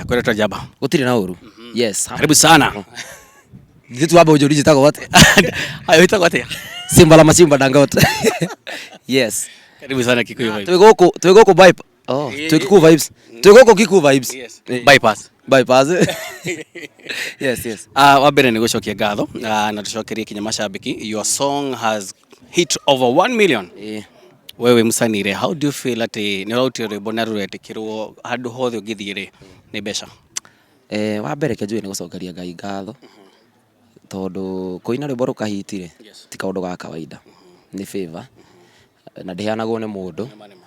Kwĩretwo njamba. Gũtirĩ na ũru. Yes. Karibu sana. Ithuĩ twamba ũnjũri njĩtagwo atĩa? Hayo, wĩtagwo atĩa? Simba la Masimba Dangote. Yes. Karibu sana Kikuyu Vibes. Twĩ gũkũ vibe. Oh, twĩ Kikuyu Vibes. Twĩ gũkũ Kikuyu Vibes. Yes. Bypass. Bypass. Yes. Wa mbere nĩ gũcokia ngatho na tũcokerie kinya mashabiki. Your song has hit over 1 million. Wewe msanii, how do you feel atĩ nĩ ũrarutia rwĩmbo na rũretĩkĩrwo handũ hothe ũngĩthiĩ rĩ nĩ mbeca? Wa mbere ke njuge nĩ gũcokeria Ngai ngatho tondũ kũina rwĩmbo rũkahiti rĩ ti kaũndũ ga kawaida, nĩ favor na ndĩheanagwo nĩ mũndũ,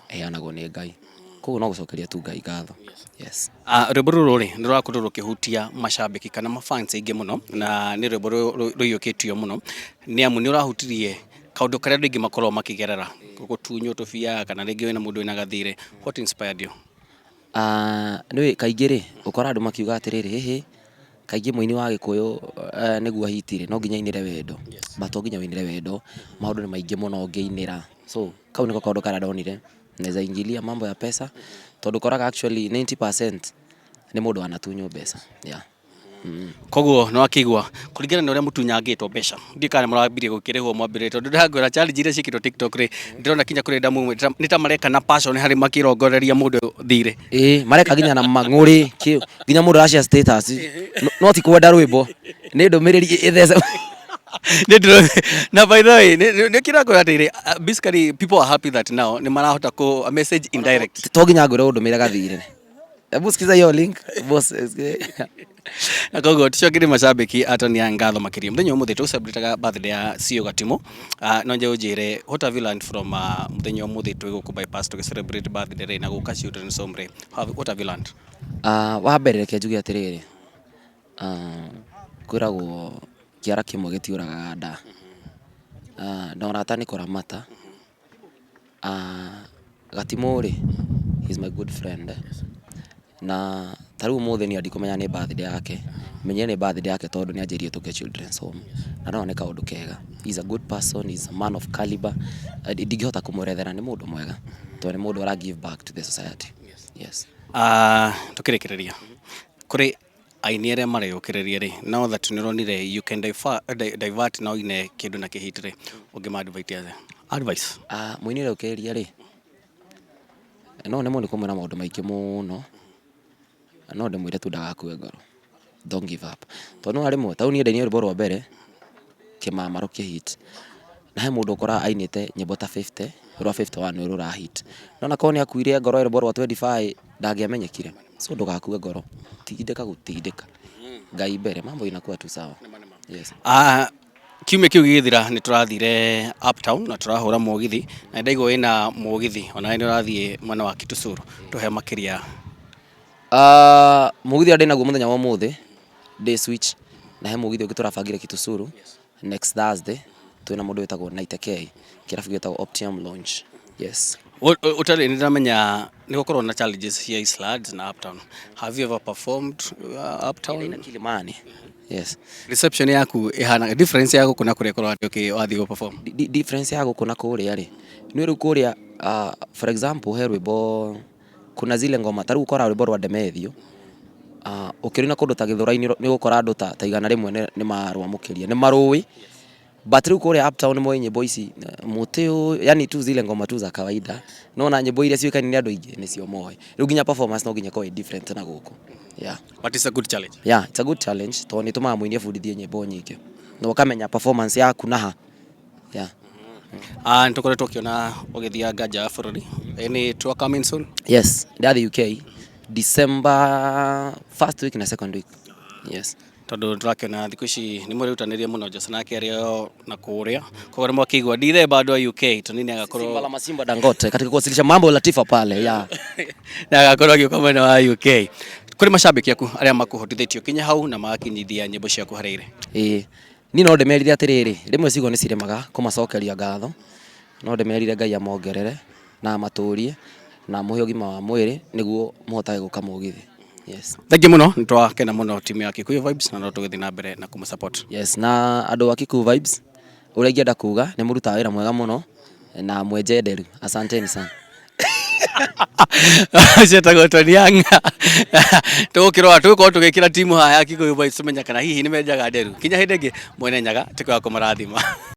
ĩheanagwo nĩ Ngai. Koguo no gũcokeria tu Ngai ngatho. Yes. Rwĩmbo rũrũ rĩ nĩ rũrakorirwo rũkĩhutia mashabiki kana mafans aingĩ mũno na nĩ rwĩmbo rũiyũkĩtio mũno nĩ amu nĩ ũrahutirie kaũndũ karĩa andũ aingĩ makoragwo makĩgerera, gũtunywo tũbia kana rĩngĩ wĩna mũndũ wĩna gathirĩ. What inspired you? Nĩũĩ kaingĩ rĩ, ũkoraga andũ makiuga atĩrĩrĩ, hĩhĩ, kaingĩ mũini wa Gĩkũyũ nĩguo ahiti rĩ, no nginya ainĩre wendo. But to nginya ũinĩre wendo, maũndũ nĩ maingĩ mũno ũngĩinĩra. So kau nĩko kaũndũ karĩa ndonire naweza ingilia mambo ya pesa tondũ ũkoraga actually 90% nĩ mũndũ anatunywo mbeca. Yeah. Koguo nĩ wakĩigua kũringana na ũrĩa mũtunyangĩtwo mbeca, ndiũĩ kana mũrambirie gũkĩrĩhwo mwambĩrĩrie, tondũ ndĩrakwĩra challenge iria ciĩkĩtwo TikTok rĩ, ndĩrona kinya kũrĩ ndamu nĩ ta mareka na passion harĩ makĩrongoreria mũndũ thirĩ. Ĩĩ, mareka nginya na mang'ũrĩ, nginya mũndũ arashare status no ti kwenda rwĩmbo, nĩ ndũmĩrĩri ĩthece. Nĩ ndĩrona na by the way nĩ kĩrakwĩra atĩrĩ, basically people are happy that now nĩ marahota kũ a message indirect. To nginya ngwĩre ũndũmĩre gathirĩ. Hebu sikiza hiyo link boss. Na koguo tucokerie mashabiki atoni ngatho makĩria. Mũthenya ũmũthĩ tũcelebrataga birthday ya CEO Gatimũ. No nje ũnjĩre, what have you learned from mũthenya ũmũthĩ twĩ gũkũ Bypass tũgĩ celebrate birthday rĩ na gũka Children's Home rĩ, what have you learned? Wa mbere reke njuge atĩrĩrĩ, kwĩragwo kĩara kĩmwe gĩtiũragaga nda. Na ũrata nĩ kũramata. Gatimũ rĩ, he is my good friend. Na ta rĩu ũmũthĩ niĩ ndikũmenya nĩ birthday yake, menyire nĩ birthday yake tondũ nĩ anjĩrire tũke Children's Home. Na no nĩ kaũndũ kega. He is a good person, he is a man of caliber. Ndingĩhota kũmwerethera, nĩ mũndũ mwega tondũ nĩ mũndũ ũra give back to the society. Yes. Tũkĩrĩkĩrĩria kũrĩ aini arĩa mareyũkĩrĩria rĩ, now that nĩ ũronire you can divert na ũine kĩndũ na kĩhit rĩ, ũngĩma advise atĩa? Advice. Mũini ũrĩa rĩ, no nemwo nĩ kũmwĩra maũndũ maingĩ mũno, no ndĩmwĩre tu ndagakue ngoro. Don't give up. Tondũ nĩwona rĩmwe, ta rĩu niĩ ndainire rwĩmbo rwa mbere, kĩmama rũkĩ hit. Na he mũndũ ũkoraga ainĩte nyĩmbo ta 50, rwa 51 nĩ rũra hit. No ona korwo nĩ akuire ngoro rwĩmbo rwa 25 ndangĩamenyekire. So ndũgakue ngoro, tindĩka gũtindĩka. Ngai mbere, mambo inakuwa tu sawa. Yes. Kiumia kĩu gĩgĩthira nĩ tũrathire uptown na tũrahũra mũgithi na ndaigua wĩna mũgithi onawe nĩ ũrathiĩ mwena wa Kitusuru, tũhe makĩria. Mũgithi ũrĩa ndĩnaguo mũthenya wa ũmũthĩ ndĩ switch na he mũgithi ũngĩ tũrabangire Kitusuru next Thursday, twĩna mũndũ wĩtagwo Naite K, kĩrabu gĩtagwo Optium Lounge. Yes. Ũtarĩ nĩ ndĩramenya nĩ gũkorwo na challenges cia Eastlands na uptown. Have you ever performed uptown? Ndĩ na Kilimani. Yes. Reception yaku ĩhana difference ya gũkũ na kũrĩa kũrĩa wathiĩ gũ perform? Difference ya gũkũ na kũrĩa rĩ, nĩ rĩu kũrĩa, for example, he rwĩmbo, kuna zile ngoma ta rĩu ũkoraga rwĩmbo rwa Ndemethio, ũkĩrũina kũndũ ta Gĩthũrai nĩ ũgũkora andũ ta 100 nĩ marwamũkĩria, nĩ marũĩ. But rĩu kũrĩa uptown moĩ nyĩmbo ici, mũtĩ ũyũ, yani tu zile ngoma tu za kawaida. No na nyĩmbo iria ciũĩkaine nĩ andũ aingĩ nĩcio moĩ. Rĩu nginya performance no nginya ĩkorwo ĩ different na gũkũ. Yeah. But it's a good challenge. Yeah, it's a good challenge tondũ nĩ ĩtũmaga mũini ebundithie nyĩmbo nyingĩ na ũkamenya performance yaku naha. Yeah. Nĩ tũkoretwo ũkĩona ũgĩthianga nja ya bũrũri. Any tour coming soon? Yes, ndathiĩ UK December first week na second week. Yes. Tondũ tũrakĩona thikũ ici nĩ mũrerutanĩria mũno, Jose nake arĩ o na kũrĩa, koguo nĩ mwakĩigua ndithemba andũ a UK Tonini agakorwo Simba la Masimba Dangote katika kuwasilisha mambo Latifa pale, yeah. Na agakorwo agĩũka mwena wa UK. Kũrĩ mashabiki aku arĩa makũhotithĩtie ũkinye hau na magakinyithia nyĩmbo ciaku harĩa irĩ. Ĩĩ, niĩ no ndĩmerire atĩrĩrĩ, rĩmwe ciugo nĩ ciremaga kũmacokeria ngatho, no ndĩmerire Ngai amongerere na amatũrie na amũhe ũgima wa mwĩrĩ nĩguo mũhotage gũka mũgithi. Yes. Thank you mũno, nĩ twakena mũno timu ya Kikuyu Vibes na no tũgĩthiĩ na mbere na kũmũ support. Yes, na andũ a Kikuyu Vibes, ũrĩa ingĩenda kuga nĩ mũrutaga wĩra mwega mũno na mwenjenderu. Asanteni sana. Cietagwo Tony Young. Tũgũkĩrora, tũgũkorwo tũgĩkĩra timu haha ya Kikuyu Boys, tũmenye kana hihi nĩ menjaga nderu. Kinya hĩndĩ ĩngĩ, mwene Nyaga tũkĩaga kũmarathima.